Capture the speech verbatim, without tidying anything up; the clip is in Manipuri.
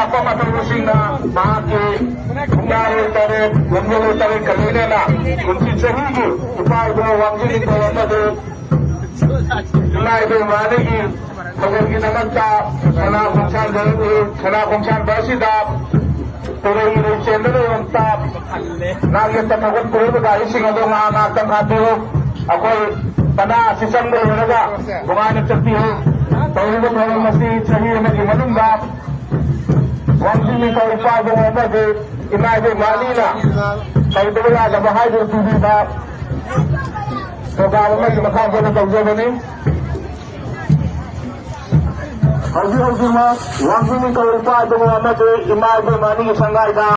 ꯂꯥꯛꯄ ꯃꯇꯝꯁꯤꯡꯗ ꯃꯍꯥꯛꯀꯤ ꯄꯨꯡꯌꯥꯔꯣꯜ ꯇꯔꯦꯠ, ꯂꯝꯖꯦꯜ ꯇꯔꯦꯠꯀ ꯂꯣꯏꯅꯅ ꯀꯨꯝꯁꯤ ꯆꯍꯤꯒꯤ ꯏꯄꯥ ꯏꯕꯨꯡ ꯋꯥꯡꯖꯤꯡ ꯅꯤꯡꯊꯧ ꯑꯃꯗꯤ ꯏꯃꯥ ꯏꯕꯦꯝꯃ ꯑꯅꯤꯒꯤ ꯊꯧꯒꯜꯒꯤꯗꯃꯛꯇ ꯁꯅꯥ ꯈꯣꯡꯁꯥꯟ ꯖꯔꯛꯂꯤ꯫ ꯁꯅꯥ ꯈꯣꯡꯁꯥꯟꯕ ꯑꯁꯤꯗ ꯇꯨꯔꯦꯜ ꯏꯔꯩ ꯆꯦꯟꯗꯨꯅ ꯌꯣꯟꯇꯥ ꯅꯥꯛꯌꯦꯠꯇ ꯊꯧꯒꯠꯄꯤꯔꯤꯕ ꯒꯥꯔꯤꯁꯤꯡ ꯑꯗꯣ ꯉꯥꯏꯍꯥꯛ ꯉꯥꯏꯍꯥꯛꯇꯪ ꯈꯥꯛꯄꯤꯌꯨ꯫ ꯑꯩꯈꯣꯏ ꯄꯅꯥ ꯑꯁꯤ ꯆꯪꯕ ꯂꯣꯏꯔꯒ ꯅꯨꯡꯉꯥꯏꯅ ꯆꯠꯄꯤꯌꯨ꯫ ꯇꯧꯔꯤꯕ ꯊꯧꯔꯝ ꯑꯁꯤ ꯆꯍꯤ ꯑꯃꯒꯤ ꯃꯅꯨꯡꯗ ꯋꯥꯡꯖꯤꯡ ꯅꯤꯡꯊꯧ ꯏꯄꯥ ꯏꯕꯨꯡ ꯑꯃꯗꯤ ꯏꯃꯥ ꯏꯕꯦꯝꯃ ꯑꯅꯤꯅ ꯇꯧꯗꯕ ꯌꯥꯗꯕ ꯍꯥꯏꯗꯨꯅ ꯄꯤꯕꯤꯕ ꯄ꯭ꯔꯣꯒ꯭ꯔꯥꯝ ꯑꯃꯒꯤ ꯃꯈꯥ ꯄꯣꯟꯅ ꯇꯧꯖꯕꯅꯤ꯫ ꯍꯧꯖꯤꯛ ꯍꯧꯖꯤꯛꯃꯛ ꯋꯥꯡꯖꯤꯡ ꯅꯤꯡꯊꯧ ꯏꯄꯥ ꯏꯕꯨꯡ ꯑꯃꯗꯤ ꯏꯃꯥ ꯏꯕꯦꯝꯃ ꯑꯅꯤꯒꯤ ꯁꯪꯒꯥꯏꯗ